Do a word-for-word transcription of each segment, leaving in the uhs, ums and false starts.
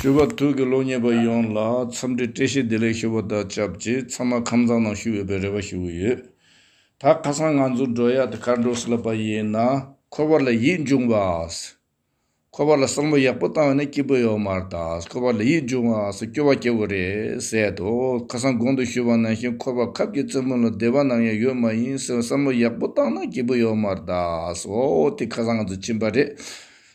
ཞུ་བ། ཐུགས་ཀྱི་སློབ་གཉེར་པ་ཡོངས་ལ་འཚམས་འདྲི་བཀྲ་ཤིས་བདེ་ལེགས་ཞུ་བ་དང་ཆབས་ཅིག་ཚང་མ་ཁམས་བཟང་ངང་བཞུགས་ཡོད་པའི་རེ་བ་ཞུ་གི་ཡོད། ད་ཁ་སང་ང་ཚོ་འགྲོ་ཡ་དེ་ག་རེ་འགྲོ་ཟེར་ལབ་པ་ཡིན་ན། འཁོར་བ་ལ་ཡིད་འབྱུང་བ། འཁོར་བ་ལ་བསམ་བློ་ཡག་པོ་བཏང་བ་ན་སྐྱིད་པོ་ཡོད་མ་རེད་ད། འཁོར་བ་ལ་ཡིད་འབྱུང་བ་ཟེར་སྐྱོ་བ་སྐྱེ་བོ་རེད་ཟེར་དོ། ཁ་སང་གོང་དུ་ཞུས་པ་ནང་བཞིན་འཁོར་བ་ཁབ་ཀྱི་རྩེ་མོ་ལ་བདེ་བ་ནམ་ཡང་ཡོད་མ་ཡིན་ཟེར་བསམ་བློ་ཡག་པོ་བཏང་ན་སྐྱིད་པོ་ཡོད་མ་རེད་ད། འོ་དེ་ཁ་སང་ང་ཚོ་ཕྱིན་པ་རེད།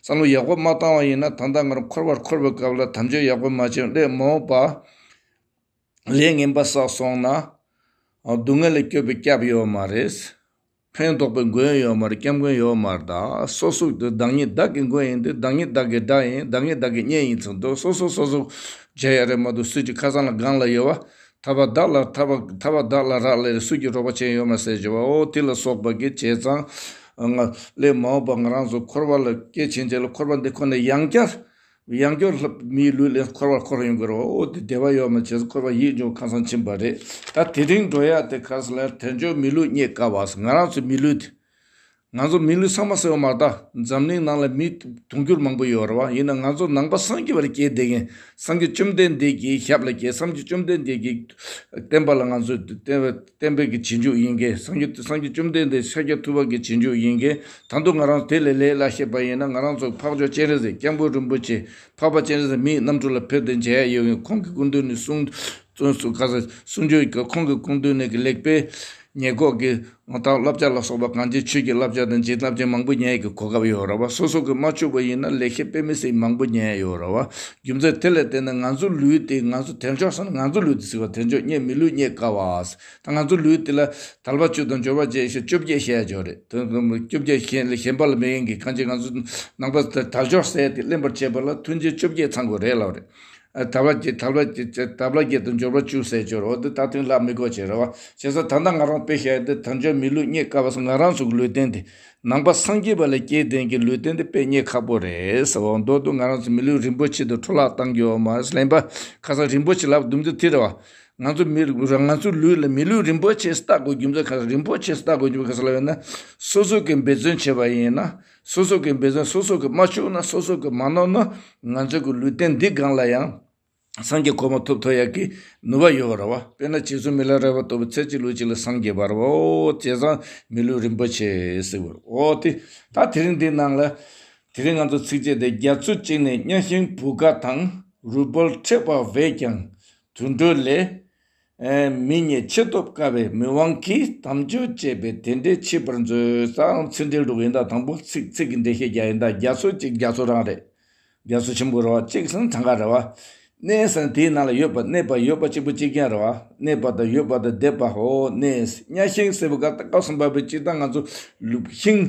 བསམ་བློ་ཡག་པོ་མ་བཏང་བ་ཡིན་ན་ད་ལྟ་ང་རང་འཁོར་བར་འཁོར་བའི་སྐབས་ལ་དམ་ཆོས་ཡག་པོ་མ་བྱས་ལས་མ་འོངས་པ། ལས་ངན་པ་བསགས་སོང་ན། སྡུག་བསྔལ་ལས་སྐྱོབ་པའི་སྐྱབས་ཡོད་མ་རེད། ཕན་འདོགས་པའི་མགོན་ཡོད་མ་རེད། སྐྱབས་མགོན་ཡོད་མ་རེད་ད། སོ་སོ་དེ་བདག་ཉིད་བདག་གི་མགོན་ཡིན་ཏེ། བདག་ཉིད་བདག་གི་དགྲ་ཡིན། བདག་ཉིད་བདག་གི་གཉེན་ཡིན་ཚུལ་དུ་སོ་སོ་སོ་སོ་བྱས་ཡ་རེད་མ་གཏོགས་སུས་ཀྱི་ཁ་སང་ལ་སྒང་ལ་ཡོད་བ། ཐར་པ་བདག་ལ་ཐར་པ་ཐར་པ་བདག་ལ་རག་ལས་སུས་ཀྱི་རོགས་པ་བྱས་ཡོད་མ་ཟེར་བྱས་བ། འོ་དེ་ལ་སོགས་པ་གི་བྱས་ཙང་། ང་ལས་མ་འོངས་པ་ང་རང་ཚོ་འཁོར་བ་ལ་སྐྱེ་ཕྱིན་ཆད་ལ་འཁོར་བ་འདི་ཁོ་ནས་ཡང་བསྐྱར། ཡང་བསྐྱར་ལྷ་མིའི་ལུས་ལེན་འཁོར་བར་འཁོར་ཡོང་གི་རེད། འོ་དེ་བདེ་བ་ཡོད་མ་བྱས་སོ། འཁོར་བ་ཡིད་འབྱུང་ཁ་སང་ཕྱིན་པ་རེད། ད་དེ་རིང་འགྲོ་ཡ་དེ་ག་རེ་ཟེར་ལབ་ན། དལ་འབྱོར་མི་ལུས་རྙེད་དཀའ་བ་ཟེར། ང་རང་ཚོའི་མི་ལུས་དེ། ང་ཚོ་མི་ལུས་ཚང་མ་ཟེར་བ་མ་རེད་ད། འཛམ་གླིང་ནང་ལ་མི་དུང་ཕྱུར་མང་པོ་ཡོད་རེད་བ། ཡིན་ན་ང་ཚོ་ནང་པ་སངས་རྒྱས་པར་སྐྱེས་བསྡད་མཁན། སངས་རྒྱས་བཅོམ་ལྡན་འདས་ཀྱི་ཞབས་ལ་སྐྱེས། སངས་རྒྱས་བཅོམ་ལྡན་འདས་ཀྱི་བསྟན་པ་ལ་ང་ཚོས་བསྟན་པའི་བསྟན་པའི་གི་རྗེས་འཇུག་ཡིན་མཁན། སངས་རྒྱས་སངས་རྒྱས་བཅོམ་ལྡན་འདས་ཤཱཀྱ་ཐུབ་པ་གི་རྗེས་འཇུག་ཡིན་མཁན། ད་དུང་ང་རང་དེ་ལས་ལས་སླ་ཤེས་པ་ཡིན་ན། ང་རང་ཚོ་འཕགས་མཆོག་སྤྱན་རས་གཟིགས། སྐྱབས་མགོན་རིན་པོ་ཆེ། འཕགས་པ་སྤྱན་རས་གཟིགས་མིའི་རྣམ་འཕྲུལ་ལ་ཕེབས་ཏེ་མཇལ་ཡ་ཡོད་མཁན། ཁོང་གི་སྐུ་མདུན་ནས་གསུང་གསུང་གསུང་ག་ས་གསུང་ཆོས་ཀྱི་ཁོང་གི་སྐུ་མདུན་ནས་ཀྱི་ལེགས་སྤེལ་ཉེས་འགོག་གི་ད་བསླབ་བྱ་ལ་སོགས་པ་གང་ཅི་ཆོས་ཀྱི་བསླབ་བྱ་དང་རྗེས་བསླབ་བྱ་མང་པོ་ཉན་ཡས་ཀྱི་གོ་སྐབས་ཡོད་རེད་བ། སོ་སོ་གིས་མ་ཆོད་པ་ཡིན་ན་ལེགས་བཤད་དཔེ་མི་སྲིད་མང་པོ་ཉན་ཡས་ཡོད་རེད་བ། རྒྱུ་མཚན་དེ་ལ་བརྟེན་ནས་ང་ཚོ་ལུས་དེ། ང་ཚོ་དལ་འབྱོར་ཟེར་ན་ང་ཚོ་ལུས་དེ་ཟེར་བ། དལ་འབྱོར་རྙེད་མི་ལུས་རྙེད་དཀའ་བ། ད་ང་ཚོ་ལུས་དེ་ལ་དལ་བ་བཅུ་དང་འབྱོར་བ་བརྒྱད་ཞེས་བཅོ་བརྒྱད་བཤད་ཡ་ཅིག་ཡོད་རེད། དེ་བཅོ་བརྒྱད་གཞན་ལས་གཞན་པ་ལ་མེད་མཁན་གྱི། གང་ཅི་ང་ཚོ་ནང་པ་དལ་འབྱོར་ཟེར་དེ་ལེན་པར་བྱེད་པ་ལ་མཐུན་རྐྱེན་བཅོ་བརྒྱད་ཚང་དགོས་རེད་ལབ་རེད། ཨ། དལ་བ་བརྒྱད་དལ་བ་བརྒྱད་དལ་བ་བརྒྱད་དང་འབྱོར་བ་བཅུ་ཟེར་ཅིག་ཡོད་རེད། འོ་དེ་ད་ཐེངས་ལབ་མི་དགོས་ཅིག་རེད་བ། བྱས་ཙང་ད་ལྟ་ང་རང་དཔེ་བཞག་ཡ་དེ་དལ་འབྱོར་མི་ལུས་རྙེད་དཀའ་བ་ཟེར། ང་རང་ཚོ་གི་ལུས་རྟེན་དེ་ནང་པ་སངས་རྒྱས་པ་ལ་སྐྱེས་བསྡད་མཁན་གྱི་ལུས་རྟེན་དེ་དཔེ་རྙེད་ཁག་པོ་རེད་ཟེར་བ། མདོར་བསྡུས་ང་རང་ཚོ་མི་ལུས་རིན་པོ་ཆེ་དེ་འཕྲོ་བརླག་བཏང་གི་ཡོད་མ་རེད། ལན་པ་ཁ་སང་རིན་པོ་ཆེ་ལབ་དུམ་ཚོད་དེ་རེད་བ། ང་ཚོ་མི་རང་ང་ཚོའི་ལུས་ལ་མི་ལུས་རིན་པོ་ཆེ་ལྟ་དགོས་རྒྱུ་མཚན་ག་རེ། རིན་པོ་ཆེ་ལྟ་དགོས་རྒྱུ་མཚན་ག་རེ་ལབ་ཡོད་ན། སོ་སོ་གིས་འབད་བརྩོན་བྱས་པ་ཡིན་ན། སོ་སོ་གིས་འབད་བརྩོན། སོ་སོ་གིས་མ་བཅུག་ན། སོ་སོ་གིས་མ་གནང་ན། ང་ཚོ་གི་ལུས་རྟེན་འདི་སྒང་ལ་ཡང་སངས་རྒྱས་གོ་འཕང་ཐོབ་ཐུབ་ཡག་གི་ནུས་པ་ཡོད་རེད་བ། དཔེར་ན་རྗེ་བཙུན་མི་ལ་རས་པ་ལྟ་བུ་ཚེ་གཅིག་ལུས་གཅིག་ལ་སངས་རྒྱས་པ་རེད་བ། འོ་བྱས་ཙང་མི་ལུས་རིན་པོ་ཆེ་ཟེར་བ་རེད། འོ་དེ་ད་དེ་རིང་འདི་ནང་ལ། དེ་རིང་ང་ཚོ་ཚིགས་བཅད་དེ། རྒྱ་མཚོ་གཅིག་ནི་གཉའ་ཤིང་བུ་ག་དང་། རུས་སྦལ་མཁྲེགས་པ་བས་ཀྱང་དུད་འགྲོ་ལས། ཨེ། མི་རྙེད་ཆེས་ཐོབ་དཀའ་བའི་མི་དབང་གིས། དམ་ཆོས་བཅས་པས་དེ་འདྲའི་འཆི་བར་མཛོད། ཟེར་ཚིག་འགྲེལ་འགྲོ་གི་ཡིན། ད་དང་པོ་ཚིག་ཚིག་གི་འགྲེལ་བཤད་རྒྱག་ཡིན། ད་རྒྱ་མཚོ་གཅིག་རྒྱ་མཚོ་རང་རེད། རྒྱ་མཚོ་ཆེན་པོ་རེད་བ། གཅིག་ཟེར་ན་གྲངས་ཀ་རེད་བ། གནས་ཟེར་ན་དེའི་ནང་ལ་ཡོད་པ། གནས་པ་ཡོད་པ་གཅིག་པུ་གཅིག་རྐྱང་རེད་བ། གནས་པ་དང་ཡོད་པ་དང་འདས་པ། འོ་གནས། གཉའ་ཤིང་ཟེར་བ་ག་ད་སྐབས་སུ་བབས་པའི་སྤྱིར་བཏང་ང་ཚོ་ལུག་ཤིང་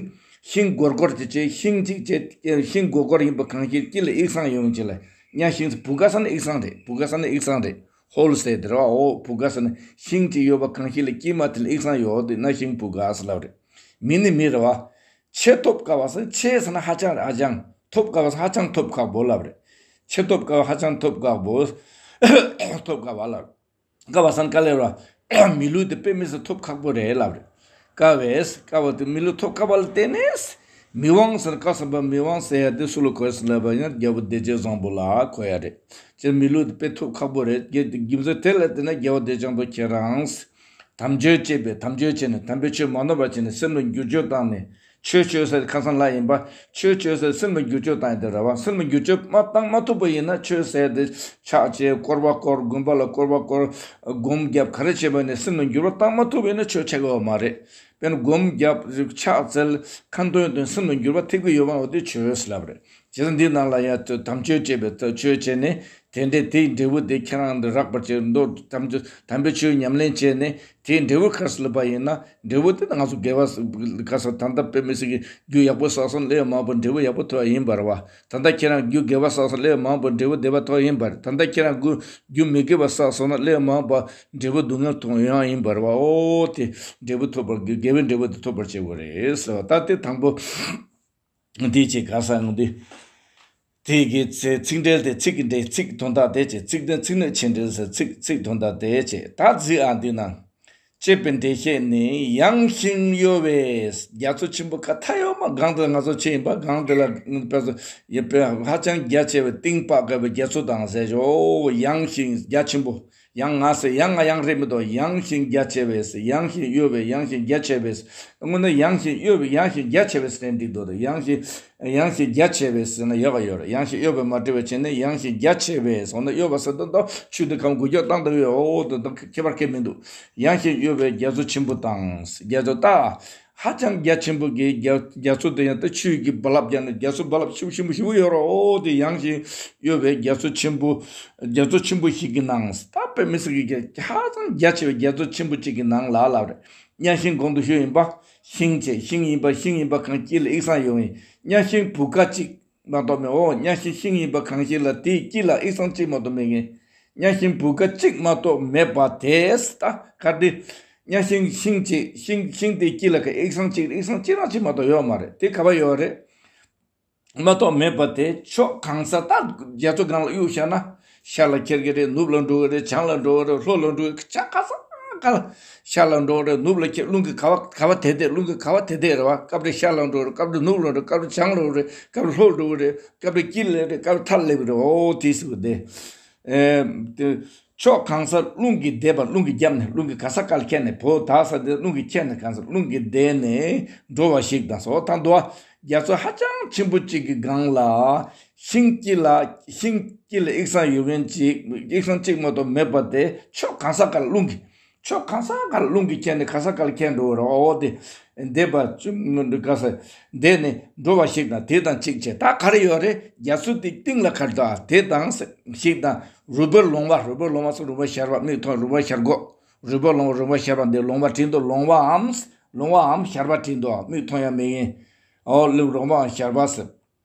ཤིང་སྒོར་སྒོར་གྱི་བྱས། ཤིང་གཅིག་བྱས། ཤིང་སྒོར་སྒོར་ཡིན་པ་གང་ཞིག་དཀྱིལ་ལ་དབྱིག་ཚང་ཡོང་གི་ལ། གཉའ་ཤིང་ཟེར། བུ་ག་ཟེར་ན་དབྱིག་ཚང་རེད། བུ་ག་ཟེར་ན་དབྱིག་ཚང་རེད། ཧོལ་ཟེར་དེ་རེད་བ། འོ་བུ་ག་ཟེར་ན་ཤིང་གཅིག་ཡོད་པ་གང་ཞིག་ལ་དཀྱིལ་མ་དེ་ལ་དབྱིག་ཚང་ཡོད་དེ་གཉའ་ཤིང་བུ་ག་ཟེར་ལབ་རེད། མི་ནི་མི་རེད་བ། ཆེས་ཐོབ་དཀའ་བ་ཟེར། ཆེས་ཟེར་ན་ཧ་ཅང་རེད། ཧ་ཅང་། ཐོབ་དཀའ་བ་ཟེར་ཧ་ཅང་ཐོབ་ཁག་པོ་ལབ་རེད། ཆེས་ཐོབ་དཀའ་བ། ཧ་ཅང་ཐོབ་ཁག་པོ། ཐོབ་དཀའ་བ་ལབ། དཀའ་བ་ཟེར་ན་དཀའ་ལས་རེད་བ། མི་ལུས་དེ་དཔེ་མི་སྲིད་ཐོབ་ཁག་པོ་རེད་ལབ་རེད། དཀའ་བས། དཀའ་བ་དེ་མི་ལུས་ཐོབ་ཁག་པ་ལ་བརྟེན་ནས། མི་དབང་ཟེར། སྐབས་སུ་བབས་མི་དབང་ཟེར་ཡ་དེ་སུ་ལ་གོ་ཡ་ཟེར་ལབ་པ་ཡིན་ན་རྒྱལ་པོ་བདེ་སྤྱོད་བཟང་པོ་ལ་གོ་ཡ་རེད། ཅེས་མི་ལུས་དེ་དཔེ་ཐོབ་ཁག་པོ་རེད། རྒྱུ་མཚན་དེ་ལ་བརྟེན་ན་རྒྱལ་བ་བདེ་སྤྱོད་བཟང་པོ་ཁྱེད་རང་དམ་ཆོས་བཅས་པས། དམ་ཆོས་བྱས་ནས། དམ་པའི་ཆོས་མ་ནོར་བ་བྱས་ནས་སེམས་ལ་འགྱུར་བཅོས་བཏང་ནས། ཆོས་ཆོས་ཟེར་ཁ་སང་ལབ་ཡིན་པ། ཆོས་ཆོས་ཟེར་སེམས་ལ་འགྱུར་བཅོས་བཏང་ཡ་དེ་རེད་བ། སེམས་ལ་འགྱུར་བཅོས་མ་བཏང་མ་ཐུབ་པ་ཡིན་ན། ཆོས་ཟེར་དེ་ཕྱག་བྱས། སྐོར་བ་སྐོར། དགོན་པ་ལ་སྐོར་བ་སྐོར། སྒོམ་རྒྱབ། ག་རེ་བྱས་པ་ཡིན་ན་སེམས་ལ་འགྱུར་བ་བཏང་མ་ཐུབ་པ་ཡིན་ན་ཆོས་ཆགས་ཀྱི་ཡོད་མ་རེད། དཔེར་ན་སྒོམ་རྒྱབ། ཕྱག་འཚལ། ཁ་འདོན་དང་སེམས་ལ་འགྱུར་བ་ཐེབས་ཀྱི་ཡོད་པ། འོ་དེ་ཆོས་ལབ་རེད། བྱས་ཙང་འདི་ནང་ལ་ཡང་དམ་ཆོས་བཅས་པའི་ཆོས་བྱས་ནས། དེ་འདྲའི་དེའི་འབྲས་བུ་དེ་ཁྱེད་རང་འདི་རག་པར་བྱེད། མདོ་དམ་ཆོས་དམ་པའི་ཆོས་ཉམས་ལེན་བྱས་ནས་དེའི་འབྲས་བུ་ག་རེ་ལབ་པ་ཡིན་ན། འབྲས་བུ་དེ་ང་ཚོ་དགེ་བ་ག་ས་ད་ལྟ་དཔེ་མི་སྲིད་ཀྱི་རྒྱུ་ཡག་པོ་བསགས་སོང་ལས་མང་པོ་འབྲས་བུ་ཡག་པོ་ཐོབ་པ་ཡིན་པ་རེད་བ། ད་ལྟ་ཁྱེད་རང་རྒྱུ་དགེ་བ་བསགས་སོང་ལས་མང་པོ་འབྲས་བུ་བདེ་བ་ཐོབ་ཡིན་པ་རེད། ད་ལྟ་ཁྱེད་རང་རྒྱུ་རྒྱུ་མི་དགེ་བ་བསགས་སོང་ན་ལས་མང་པོ་འབྲས་བུ་སྡུག་བསྔལ་ཐོབ་ཡོང་ཡིན་པ་རེད་བ། འོ་དེ་འབྲས་བུ་ཐོབ་པར་དགེ་བའི་འབྲས་བུ་དེ་ཐོབ་པར་བྱེད་དགོས་རེད་ཟེར་བ། ད་དེ་དང་པོ། འདི་བྱས་ག་ས་ཡོང་འདི། དེ་གི་ཚེ་ཚིག་འགྲེལ་དེ། ཚིག་གི་འགྲེལ། ཚིག་དོན་དག་དེ་བྱས། ཚིག་དོན། ཚིག་སྣོད་ཆེ་འགྲེལ་ཟེར། ཚིག་ཚིག་དོན་དག་དེ་བྱས། ད་གཟིགས་ཨ། འདི་ན། ཅེས་པའི་འགྲེལ་བཤད་ནི། ཡངས་ཤིང་གཡོ་བའི་རྒྱ་མཚོ་ཆེན་པོ་ཁ་མཐའ་ཡོད་མ། སྒང་དེ་ལ་ང་ཚོ་ཆེ་ཡིན་པ། སྒང་དེ་ལ་དཔེ་ཧ་ཅང་རྒྱ་ཆེ་བའི་གཏིང་དཔག་དཀའ་བའི་རྒྱ་མཚོ་དང་ཟེར་ཞོ། ཡངས་ཤིང་རྒྱ་ཆེན་པོ། ཡངས་ང་ཟེར། ཡངས་ང་ཡངས་རེད་མི་འདུག་ཡངས་ཤིང་རྒྱ་ཆེ་བས། ཡངས་ཤིང་གཡོ་བས། ཡངས་ཤིང་རྒྱ་ཆེ་བས། དངོས་གནས་ཡངས་ཤིང་གཡོ་བས། ཡངས་ཤིང་རྒྱ་ཆེ་བས་ཟེར་འགྲིག་འདུག་ཡངས་ཤིང་ཡངས་ཤིང་རྒྱ་ཆེ་བས་ཟེར་ན་ཡག་ག་ཡོད་རེད། ཡངས་ཤིང་གཡོ་བས་མ་བྲིས་པ་བྱས་ནས། ཡངས་ཤིང་རྒྱ་ཆེ་བས་ཟེར་ན། གཡོ་བ་ཟེར་དུས་ད་ཆུ་དེ་གམ་འགུལ་སྐྱོད་བཏང་འདུག་ཡོད། འོ་དེ་དང་ཁྱད་པར་སྐད་མི་འདུག་ཡངས་ཤིང་གཡོ་བའི་རྒྱ་མཚོ་ཆེན་པོ་དང་། རྒྱ་མཚོ་ད་ཧ་ཅང་རྒྱ་ཆེན་པོ་གི་རྒྱ་རྒྱ་མཚོ་དེ་ཡང་ད་ཆུ་གི་རྦ་རླབས་བརྒྱབ་ནས་རྒྱ་མཚོ་རྦ་རླབས་ཆེན་པོ་ཆེན་པོ་ཞེ་པོ་ཡོད་རེད། འོ་དེ་ཡངས་ཤིང་གཡོ་བའི་རྒྱ་མཚོ་ཆེན་པོ། རྒྱ་མཚོ་ཆེན་པོ་ཞིག་གི་ནང་། ད་དཔེ་མི་སྲིད་ཀྱི་རྒྱ་ཧ་ཅང་རྒྱ་ཆེ་བའི་རྒྱ་མཚོ་ཆེན་པོ་གཅིག་གི་ནང་ལ་ལབ་རེད། གཉའ་ཤིང་གོང་དུ་ཞུས་ཡིན་པ། ཤིང་བྱས། ཤིང་ཡིན་པ། ཤིང་ཡིན་པ་གང་དཀྱིལ་ལ་དབྱིབས་སང་ཡོད་ཡིན། གཉའ་ཤིང་བུ་ག་གཅིག་མ་གཏོགས་མེད། འོ་གཉའ་ཤིང་ཤིང་ཡིན་པ་གང་ཞིག་ལ་དེའི་དཀྱིལ་ལ་དབྱིབས་སང་གཅིག་མ་གཏོགས་མེད་ངེས། གཉའ་ཤིང་བུ་ག་གཅིག་མ་གཏོགས་མེད་པ་དེས། ད་ག་དེ། གཉའ་ཤིང་ཤིང་བྱས། ཤིང་ཤིང་དེའི་དཀྱིལ་ལ་ག་དབྱིབས་སང་གཅིག་དབྱིབས་སང་གཅིག་རང་གཅིག་མ་གཏོགས་ཡོད་མ་རེད། དེ་ག་པར་ཡོད་རེད། མ་གཏོགས་མེད་པ་དེ་ཕྱོགས་གང་ས། ད་རྒྱ་མཚོ་སྒང་ལ་གཡུག་བཞག་ན། ཤར་ལ་ཁྱེར་གི་རེད། ནུབ་ལ་འགྲོ་གི་རེད། བྱང་ལ་འགྲོ་གི་རེད། ལྷོ་ལ་འགྲོ་གི་རེད། ཆ་ག་ས་ག་ལ། ཤར་ལ་འགྲོ་གི་རེད། ནུབ་ལ་ཁྱེར། རླུང་གི་ག་བ་ག་བ་དེད་དེད། རླུང་གི་ག་བ་དེད་དེད་རེད་བ། སྐབས་རེ་ཤར་ལ་འགྲོ་གི་རེད། སྐབས་རེ་ནུབ་ལ་འགྲོ་གི་རེད། སྐབས་རེ་བྱང་ལ་འགྲོ་གི་རེད། སྐབས་རེ་ལྷོ་འགྲོ་གི་རེད། སྐབས་རེ་དཀྱིལ་ལ་རེད། སྐབས་རེ་མཐའ་ལ་སླེབས་གི་རེད། འོ་དེ་སུ་དེ། ཨེ། དེ། ཕྱོགས་གང་སར་རླུང་གིས་བདས་པ། རླུང་གིས་བརྒྱབ་ནས། རླུང་གིས་ག་ས་ག་ལ་ཁྱེར་ནས། བོ་ད་ས་དེ་རླུང་གིས་ཁྱེར་ནས། གང་སར་རླུང་གིས་བདས་ནས་འགྲོ་བ་ཞིག་དང་སོ། ད་འདུག་བ། རྒྱ་མཚོ་ཧ་ཅང་ཆེན་པོ་གཅིག་གི་སྒང་ལ། ཤིང་དཀྱིལ་ལ། ཤིང་དཀྱིལ་ལ་དབྱིབས་སང་ཡོད་མཁན་གཅིག་དབྱིབས་སང་གཅིག་མ་གཏོགས་མེད་པ་དེ། ཕྱོགས་གང་ས་ག་ལ་རླུང་གིས། ཕྱོགས་གང་ས་ག་ལ་རླུང་གིས་ཁྱེར་ནས་ག་ས་ག་ལ་ཁྱེར་འགྲོ་བ་རེད། འོ་དེ། བདས་པ་ཆུ་ག་ས། བདས་ནས་འགྲོ་བ་ཞིག་དང་། དེ་དང་གཅིག་བྱས། ད་ག་རེ་ཡོད་རེད། རྒྱ་མཚོ་དེའི་གཏིང་ལ་ག་རེ་འདུག་དེ་དང་ཞིག་དང་། རུས་སྦལ་ལོང་བ། རུས་སྦལ་ལོང་བ་ཟེར། རུས་སྦལ་ཤར་བ། མིག་མཐོང་། རུས་སྦལ་ཤར་སྒོ། རུས་སྦལ་ལོང་བ། རུས་སྦལ་ཤར་བ། འདི་ལོང་བ་བྲིས་འདུག་ལོང་བའམ། ལོང་བའམ་ཤར་བ་བྲིས་འདུག་མིག་མཐོང་ཡ་མེད་ཡིན། ཨོ་ལེ། ལོང་བའམ་ཤར་བ་ཟེར།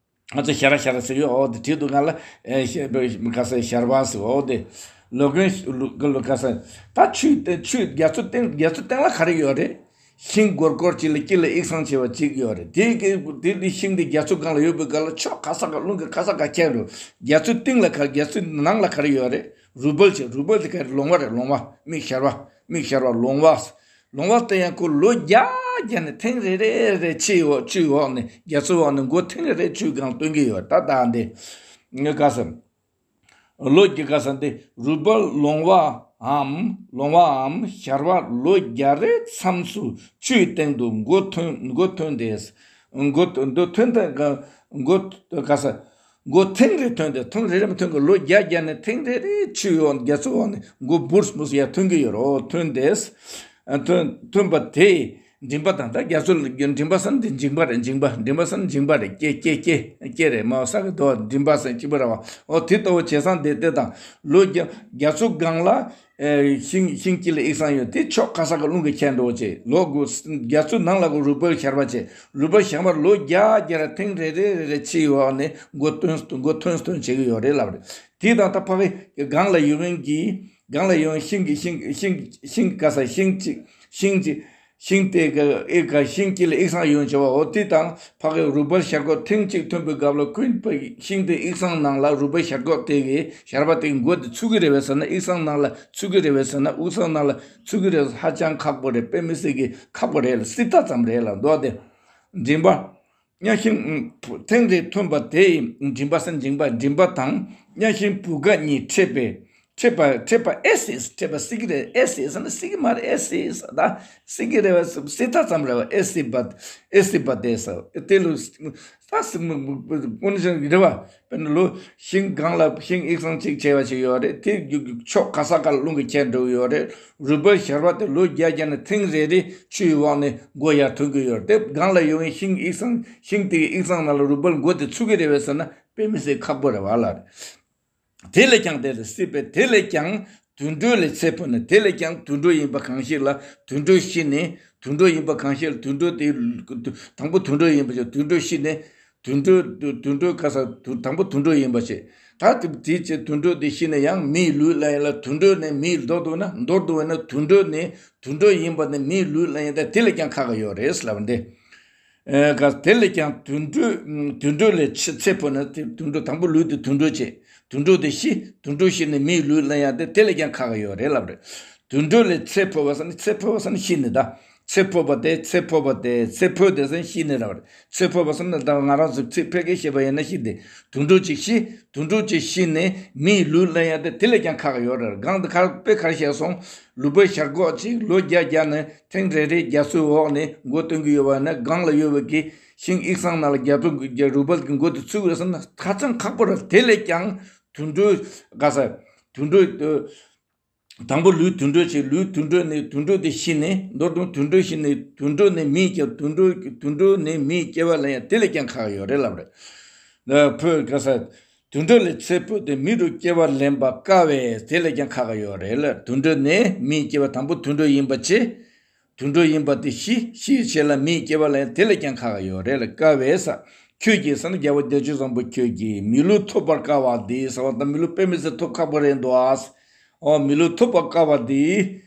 ང་ཚོ་ཞ་ར་ཞ་ར་ཟེར་ཡོད། འོ་དེ་བྲིས་འདུག་ང་ལ། ཨེ། ཞ་ག་ས་ཞར་བ་ཟེར། འོ་དེ། ལོ་གོན་ལོ་ག་ས། ད་ཆུ་དེ་ཆུ་རྒྱ་མཚོ་སྟེང་། རྒྱ་མཚོ་སྟེང་ལ་ག་རེ་ཡོད་རེད། ཤིང་སྒོར་སྒོར་གཅིག་ལ་དཀྱིལ་ལ་དབྱིབས་སང་ཆེ་བ་གཅིག་ཡོད་རེད། དེ་གི་དེ་ནི་ཤིང་དེ་རྒྱ་མཚོ་སྒང་ལ་ཡོད་པའི་སྒང་ལ། ཕྱོགས་ག་ས་ག་རླུང་གིས་ག་ས་ག་ཁྱེར་འགྲོ། རྒྱ་མཚོའི་གཏིང་ལ་ག་རྒྱ་མཚོའི་ནང་ལ་ག་རེ་ཡོད་རེད། རུས་སྦལ་བྱས། རུས་སྦལ་དེ་ག་རེ། ལོང་བ་རེད། ལོང་བ། མིག་ཤར་བ། མིག་ཤར་བ་ལོང་བ། ལོང་བ་དེ་ཡང་ཁོ་ལོ་བརྒྱ་བརྒྱ་ནས་ཐེངས་རེ་རེ་རེ་ཆུའི་འོག་ཆུའི་འོག་ནས། རྒྱ་མཚོའི་འོག་ནས་མགོ་ཐེངས་རེ་རེ་ཆུའི་སྒང་ལ་སྟོན་གྱི་ཡོད། ད་ད་འདི་ངས་ག་ས། ལོ་བརྒྱ་ག་ས་འདི། རུས་སྦལ་ལོང་བའམ། ལོང་བའམ་ཤར་བ་ལོ་བརྒྱ་རེའི་མཚམས་སུ་ཆུའི་སྟེང་དུ་མགོ་ཐོན། མགོ་ཐོན་ཏེ། མགོ་མགོ་ཐོན་ཏེ། མགོ་ག་ས། མགོ་ཐེངས་རེ་ཐོན་ཏེ། ཐེངས་རེ་རེ་མ་ཐོན་གི། ལོ་བརྒྱ་བརྒྱ་ནས་ཐེངས་རེ་རེ་ཆུའི་འོག། རྒྱ་མཚོའི་འོག་ནས་མགོ་འབུར་འབུར་ཡར་ཐོན་གྱི་ཡོད་རེད། འོ་ཐོན་ཏེ། ཐོན་ཐོན་པ་དེས་མགྲིན་པ་དང་། ད་རྒྱ་མཚོ་ལ་མགྲིན་པ་ཟེར་ན་དེ་མཇིང་པ་རེད། མཇིང་པ། མགྲིན་པ་ཟེར་ན་མཇིང་པ་རེད། ཀྱེ་ཀྱེ་ཀྱེ་ཀྱེ་རེད། མ་ས་གི་དོ་མགྲིན་པ་ཟེར་གཅིག་པ་རེད་བ། འོ་དེ་ལྟ་བུ་བྱས་ཙང་དེ་དེ་དང་། ལོ་བརྒྱ། རྒྱ་མཚོ་སྒང་ལ། ཨེ། ཤིང་ཤིང་དཀྱིལ་ལ་དབྱིབས་སང་ཡོད། དེ་ཕྱོགས་ག་ས་ག་རླུང་གིས་ཁྱེར་འགྲོ་བྱས། ལོ་དགུ། རྒྱ་མཚོ་ནང་ལ་གོ་རུས་སྦལ་ཤར་བ་བྱས། རུས་སྦལ་ཤར་བ་ལོ་བརྒྱ་བརྒྱ་ར་ཐེངས་རེ་རེ་རེ་རེ་ཆུའི་འོག་ནས་མགོ་ཐོན། མགོ་ཐོན་ཐོན་བྱེད་ཀྱི་ཡོད་རེད་ལབ་རེད། དེ་དང་ད་ཕ་གི་སྒང་ལ་ཡོད་མཁན་གྱི། སྒང་ལ་ཡོད་ཤིང་གི་ཤིང་ཤིང་ཤིང་ག་ས། ཤིང་གཅིག་ཤིང་གཅིག་ཤིང་དེ་ག་ཨེ་ག་ཤིང་དཀྱིལ་ལ་དབྱིབས་སང་ཡོད་བྱས་པ། འོ་དེ་དང་ཕ་གི་རུས་སྦལ་ཤར་སྒོ་ཐེངས་གཅིག་ཐོན་པའི་སྐབས་ལ། ཁོའི་ཕ་གི་ཤིང་དེ་དབྱིབས་སང་ནང་ལ་རུས་སྦལ་ཤར་སྒོ་དེ་གི་ཤར་བ་དེ་གི་མགོ་དེ་ཚུད་ཀྱི་རེད་པས་ཟེར་ན། དབྱིབས་སང་ནང་ལ་ཚུད་ཀྱི་རེད་པས་ཟེར་ན། དབྱིབས་སང་ནང་ལ་ཚུད་ཀྱི་རེད། ཧ་ཅང་ཁག་པོ་རེད། དཔེ་མི་སྲིད་ཀྱི་ཁག་པོ་རེད་ལ། སྲིད་མཐའ་ཙམ་རེད་ལ། མདོ་དེ། མགྲིན་པ། གཉའ་ཤིང་། ཐེངས་རེ་ཐོན་པ་དེ་ཡི་མགྲིན་པ་ཟེར། མགྲིན་པ། མགྲིན་པ་དང་གཉའ་ཤིང་བུ་ག་གཉིས་འཕྲད་པས། འཕྲད་པ། འཕྲད་པ་ཨེ་སྲིད། འཕྲད་པ་སྲིད་ཀྱི་རེད། ཨེ་སྲིད་ཟེར་ན་སྲིད་ཀྱི་མ་རེད། ཨེ་སྲིད་ཟེར། ད་སྲིད་ཀྱི་རེད་པ། སྲིད་མཐའ་ཙམ་རེད་པ། ཨེ་སྲིད་པ། ཨེ་སྲིད་པ་དེ་ཟེར། དེ་ལུ་ད་སྲིད་མི་དཀོན་ཞིང་རེད་པ། དཔེར་ན་ལོ་ཤིང་སྒང་ལ་ཤིང་དབྱིབས་སང་གཅིག་བྱས་པ་ཞིག་ཡོད་རེད། དེ་རྒྱུ་ཕྱོགས་ག་ས་ག་ལ་རླུང་གིས་ཁྱེར་འགྲོ་གི་ཡོད་རེད། རུས་སྦལ་ཤར་བ་དེ་ལོ་བརྒྱ་བརྒྱ་ནས་ཐེངས་རེ་རེ་ཆུའི་འོག་ནས་མགོ་ཡར་ཐོན་གྱི་ཡོད་རེད། དེ་སྒང་ལ་ཡོད་མཁན་ཤིང་དབྱིབས་སང་། ཤིང་དེ་གི་དབྱིབས་སང་ནང་ལ་རུས་སྦལ་མགོ་དེ་ཚུད་ཀྱི་རེད་པས་ཟེར་ན། དཔེ་མི་སྲིད་ཁག་པོ་རེད་པ་ལ། དེ་ལས་ཀྱང་། དེ་ལས་སྲིད་པས། དེ་ལས་ཀྱང་དུད་འགྲོ་ལས་ཚེ་འཕོས་ནས། དེ་ལས་ཀྱང་དུད་འགྲོ་ཡིན་པ་གང་ཞིག་ལ། དུད་འགྲོ་ཤི་ནས། དུད་འགྲོ་ཡིན་པ་གང་ཞིག་ལ། དུད་འགྲོ་དེ་དང་པོ་དུད་འགྲོ་ཡིན་པ་ཞིག་དུད་འགྲོ་ཤི་ནས། དུད་འགྲོ་དུད་འགྲོ་ག་ས་དུ་དང་པོ་དུད་འགྲོ་ཡིན་པ་ཞིག་ད་དེ་དེའི་ཚེ་དུད་འགྲོ་དེ་ཤི་ནས་ཡང་མིའི་ལུས་ལེན་ཡ་ལ། དུད་འགྲོ་ནས་མིའི། མདོར་བསྡུ་ན། མདོར་བསྡུ་བས་ན་དུད་འགྲོ་ནས། དུད་འགྲོ་ཡིན་པ་ནས་མིའི་ལུས་ལེན་ཡ། ད་དེ་ལས་ཀྱང་ཁག་ག་ཡོད་རེད་ལབ་འདི། ཨེ། ག་དེ་ལས་ཀྱང་དུད་འགྲོ། དུད་འགྲོ་ལས་ཚེ་ཚེ་འཕོས་ན། དེ་དུད་འགྲོ་དང་པོ་ལུས་དེ་དུད་འགྲོ་བྱས། དུད་འགྲོ་དེ་ཤི། དུད་འགྲོ་ཤི་ནས་མིའི་ལུས་ལེན་ཡ་དེ། དེ་ལས་ཀྱང་ཁག་ག་ཡོད་རེད་ལབ་རེད། དུད་འགྲོ་ལས་ཚེ་འཕོས་པ་ཟེར་ན། ཚེ་འཕོས་པ་ཟེར་ན་ཤི་ནི་ད། ཚེ་འཕོས་པ་དེ། ཚེ་འཕོས་པ་དེ། ཚེ་འཕོས་དེ་ཟེར་ན་ཤི་ནི་ར་བ་རེད། ཚེ་འཕོས་པ་ཟེར་ན་ད་ང་རང་ཚོ་ཚིག་ཕལ་སྐད་བཤད་པ་ཡིན་ན་ཤི་དེ། དུད་འགྲོ་ཅིག་ཤི། དུད་འགྲོ་ཅིག་ཤི་ནས་མིའི་ལུས་ལེན་ཡ་དེ་དེ་ལས་ཀྱང་ཁག་ཡོད་རེད། གང་དེ་ག་རེ་དཔེ་ག་རེ་བཤད་སོང་། ལུས་པོའི་ཞར་ཁོག་ཅིག་ལོ་བརྒྱ་བརྒྱབ་ནས་ཐེངས་རེ་རེ་རྒྱ་མཚོའི་འོག་ནས་མགོ་བཏོན་གྱི་ཡོད་པ་ན། སྒང་ལ་ཡོད་པའི་གི་ཤིང་ཡིག་ཚང་ནང་ལ་རྒྱ་མཚོ་རུས་སྦལ་གྱི་མགོ་དེ་ཚུད་དགོས་ཟེར་ན་ཧ་ཅང་ཁག་པོ་རེད། དེ་ལས་ཀྱང་དུད་འགྲོ་ག་ས་དུད་འགྲོ། དང་པོ་ལུས་དུད་འགྲོ་བྱས། ལུས་དུད་འགྲོ་ནས་དུད་འགྲོ་དེ་ཤི་ནས། མདོར་དུ་དུད་འགྲོ་ཤི་ནས་དུད་འགྲོ་ནས་མིའི་སྐྱེ། དུད་འགྲོ་དུད་འགྲོ་ནས་མིའི་སྐྱེ་བ་ལེན་ཡ་དེ་ལས་ཀྱང་ཁག་ཡོད་རེད་ལབ་རེད། ཕོ་ག་ས་དུད་འགྲོ་ལས་ཚེ་འཕོས་ཏེ་མི་རུ་སྐྱེ་བ་ལེན་པ་དཀའ་བས་དེ་ལས་ཀྱང་ཁག་ཡོད་རེད་ལ། དུད་འགྲོ་ནས་མིའི་སྐྱེ་བ། དང་པོ་དུད་འགྲོ་ཡིན་པ་བྱས། དུད་འགྲོ་ཡིན་པ་དེ་ཤི། ཤི་བྱས་ལ་མིའི་སྐྱེ་བ་ལེན་དེ་ལས་ཀྱང་ཁག་ཡོད་རེད་ལ། དཀའ་བས་ས། ཁྱོད་ཀྱིས་ཟེར་ན་རྒྱལ་བ་བདེ་སྤྱོད་བཟང་པོ་ཁྱོད་ཀྱིས། མི་ལུས་ཐོབ་པར་དཀའ་བ་འདི་ཟེར་བ་དང་། མི་ལུས་དཔེ་མི་སྲིད་ཐོབ་ཁག་པོ་རེད་འདུག་ཨ། ཨོ་མི་ལུས་ཐོབ་པར་དཀའ་བ་འདི།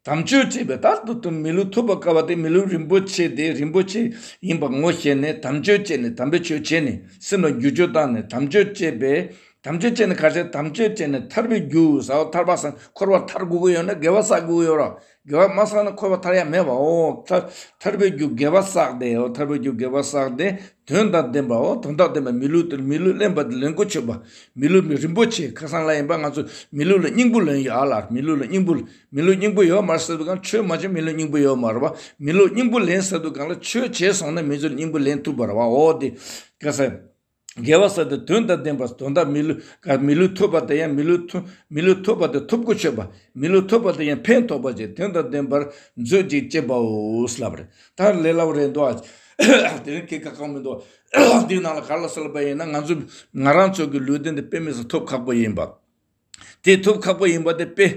དམ་ཆོས་བཅས་པས། ད་དུ་དུ་མི་ལུས་ཐོབ་པར་དཀའ་བ་དེ་མི་ལུས་རིན་པོ་ཆེ་དེ་རིན་པོ་ཆེ་ཡིན་པ་ངོ་ཤེས་ནས། དམ་ཆོས་བཅས་ནས། དམ་པའི་ཆོས་བྱས་ནས། སེམས་ལ་འགྱུར་བཅོས་བཏང་ནས། དམ་ཆོས་བཅས་པས། དམ་ཆོས་བཅས་ནས་ག་རེ་བྱས། དམ་ཆོས་བཅས་ནས་ཐར་པའི་རྒྱུ་ཟེར་བ། ཐར་པ་ཟེར་འཁོར་བ་ཐར་དགོས་ཀྱི་ཡོད་ན་དགེ་བ་བསགས་དགོས་ཀྱི་ཡོད་རེད། དགེ་བ་མ་བསགས་ན་འཁོར་བ་ཐར་ཡ་མེད་པ། ཨོ་ཐར་ཐར་པའི་རྒྱུ་དགེ་བ་བསགས་ཏེ། ཨོ་ཐར་པའི་རྒྱུ་དགེ་བ་བསགས་ཏེ། དོན་དང་ལྡན་པ། ཨོ་དོན་དང་ལྡན་པ། མི་ལུས་དེ། མི་ལུས་ལེན་པ་དེ་ལེན་གོ་ཆོད་པ། མི་ལུས་མི་རིན་པོ་ཆེ། ཁ་སང་ལ་ཡིན་པ་ང་ཚོ་མི་ལུས་ལ་སྙིང་པོ་ལེན་ཡོད་ཨ་ལ། མི་ལུས་ལ་སྙིང་པོ། མི་ལུས་སྙིང་པོ་ཡོད་མ་རེད་ཟེར་དུས་གང་ཆོས་མ་བྱས་མི་ལུས་སྙིང་པོ་ཡོད་མ་རེད་བ། མི་ལུས་སྙིང་པོ་ལེན་ཟེར་དུས་གང་ལ་ཆོས་བྱས་སོང་ན་མི་ཚོ་ལ་སྙིང་པོ་ལེན་ཐུབ་པ་རེད་བ། ཨོ་དེ་ག་ས། དགེ་བ་བསགས་ཏེ་དོན་དང་ལྡན་པ། དོན་དག་མི་ལུས་ག་མི་ལུས་ཐོབ་པ་དེ་ཡང་མི་ལུས་ཐོབ། མི་ལུས་ཐོབ་པ་དེ་ཐོབ་གོ་ཆོད་པ། མི་ལུས་ཐོབ་པ་དེ་ཡང་ཕན་ཐོགས་པ་བྱས། དོན་དང་ལྡན་པར་མཛོད་ཅིག་ཅེས་པའོ་ལབ་རེད། ད་ལས་སླ་པོ་རེད་འདུག་ཨ། དེ་རིང་སྐད་ཁག་ཁག་མི་འདུག་འདིའི་ནང་ལ་ག་རེ་ལབ་ཟེར་ལབ་པ་ཡིན་ན། ང་ཚོ་ང་རང་ཚོ་གི་ལུས་རྟེན་དེ་དཔེ་མི་སྲིད་ཐོབ་ཁག་པོ་ཡིན་པ། དེ་ཐོབ་ཁག་པོ་ཡིན་པ་དེ་དཔེ།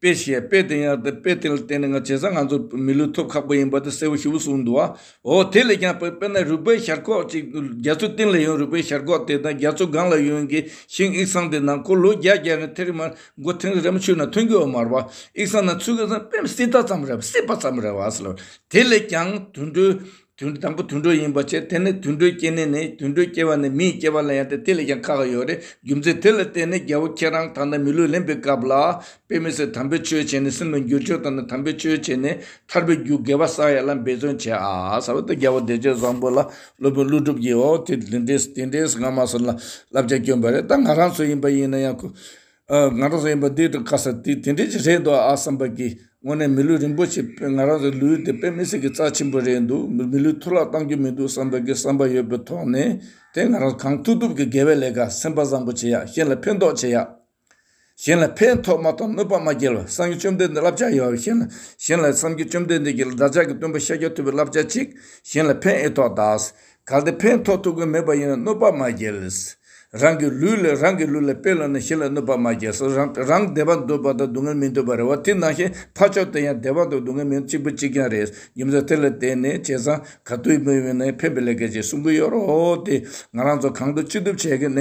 དཔེ་བཤད། དཔེ་དེ་ཡང་དེ་དཔེ་དེ་ལ་བརྟེན་ནས་ང་བྱས་ཙང་ང་ཚོ་མི་ལུས་ཐོབ་ཁག་པོ་ཡིན་པ་དེ་གསལ་པོ་ཞེ་པོ་གསུངས་འདུག་ཨ། འོ་དེ་ལས་ཀྱང་དཔེ་དཔེར་ན་རུས་པའི་ཞར་ཁོག་ཅིག་རྒྱ་མཚོ་གཏིང་ལ་ཡོད་རུས་པའི་ཞར་ཁོག་དེ་དང་རྒྱ་མཚོ་སྒང་ལ་ཡོད་མཁན་གྱི་ཤིང་ཡིག་ཚང་དེ་ནང་ཁོ་ལོ་བརྒྱ་བརྒྱ་ནས་ཐེངས་རེ་མར་མགོ་ཐེངས་རེ་རི་མོ་ཆུ་ནང་ཐོན་གྱི་ཡོད་མ་རེད་བ། ཡིག་ཚང་ནང་ཚུད་གི་ཙང་དཔེ་སྲིད་ད་ཙམ་རེད་བ། སྲིད་པ་ཙམ་རེད་བ་ཟེར་ལ། དེ་ལས་ཀྱང་དུད་འགྲོའི་དུད་དང་པོ་དུད་འགྲོ་ཡིན་པ་བྱས། དེ་ནས་དུད་འགྲོའི་སྐྱེ་གནས་ནས་དུད་འགྲོའི་སྐྱེ་བ་ནས་མིའི་སྐྱེ་བ་ལེན་ཡ་དེ་དེ་ལས་ཀྱང་ཁག་ཡོད་རེད། རྒྱུ་མཚན་དེ་ལ་བརྟེན་ནས་རྒྱལ་པོ་ཁྱེད་རང་ད་ལྟ་མི་ལུས་ལེན་པའི་སྐབས་ལ་དཔེ་མི་སྲིད་དམ་པའི་ཆོས་བྱས་ནས། སེམས་ལ་འགྱུར་བཅོས་བཏང་ནས་དམ་པའི་ཆོས་བྱས་ནས་ཐར་པའི་རྒྱུ་དགེ་བ་བསགས་ཡ་ལ་འབད་བརྩོན་བྱས་ཨ་ཟེར་བ་དེ་རྒྱལ་པོ་བདེ་སྤྱོད་བཟང་པོ་ལ་སློབ་དཔོན་ཀླུ་སྒྲུབ་ཀྱིས་འོ་དེ་དེ་འདྲས་དེ་འདྲས་སྔ་མ་སོར་ལ་བསླབ་བྱ་བསྐྱོན་པ་རེད། ད་ང་རང་ཚོ་ཡིན་པ་ཡིན་ན་ཡང་ཁོ། ཨ། ང་རང་ཚོ་ཡིན་པ་འདི་དང་ཁ་ས་དེ་དེ་འདྲས་ཅིག་རེད་འདུག་ཨ་བསམ་པ་གི་དངོས་གནས་མི་ལུས་རིན་པོ་ཆེ། ང་རང་ཚོའི་ལུས་དེ་དཔེ་མི་སྲིད་ཀྱི་རྩ་ཆེན་པོ་རེད་འདུག་མི་མི་ལུས་འཐོར་བརླག་གཏང་རྒྱུ་མི་འདུག་བསམ་པ་གི་བསམ་པ་ཡོད་པའི་ཐོག་ནས་དེ་ང་རང་གང་ཐུབ་ཐུབ་ཀྱི་དགེ་བའི་ལས་ཀ་སེམས་པ་བཟང་པོ་བྱེད་ཡ། གཞན་ལ་ཕན་ཐོགས་བྱེད་ཡ། གཞན་ལ་ཕན་ཐོགས་མ་ཐོགས་གནོད་པ་མ་སྐྱེལ་བ། སངས་རྒྱས་བཅོམ་ལྡན་འདས་བསླབ་བྱ་ཡོད། གཞན་ལ་གཞན་ལ་སངས་རྒྱས་བཅོམ་ལྡན་འདས་ཀྱི་བདག་ཅག་གི་སྟོན་པ་ཤཱཀྱ་ཐུབ་པའི་བསླབ་བྱ་གཅིག་གཞན་ལ་ཕན་ཨེ་ཐོགས་ད། གལ་ཏེ་ཕན་ཐོགས་ཐུབ་ཀྱི་མེད་པ་ཡིན་ན་གནོད་པ་མ་སྐྱེལ། རང་གི་ལུས་ལས་རང་གི་ལུས་ལ་དཔེ་ལོན་ནས་གཞན་ལ་གནོད་པ་མ་སྐྱེལ་སོ། རང་རང་བདེ་བ་འདོད་པ་དང་སྡུག་བསྔལ་མི་འདོད་པ་རེད་བ། དེ་ནང་བཞིན་ཕར་ཕྱོགས་དེ་ཡང་བདེ་བ་དང་སྡུག་བསྔལ་མི་འདོད་གཅིག་པ་གཅིག་རྐྱང་རེད། རྒྱུ་མཚན་དེ་ལ་བརྟེན་ནས་བྱས་ཙང་ག་དུས་མི་ཡིན་ནའི་ཕན་པའི་ལས་ཀ་ཅིག་གསུང་གི་ཡོད་རེད། དེ་ང་རང་ཚོ་གང་ཐུབ་ཅི་ཐུབ་བྱས་ཀྱི་གནས།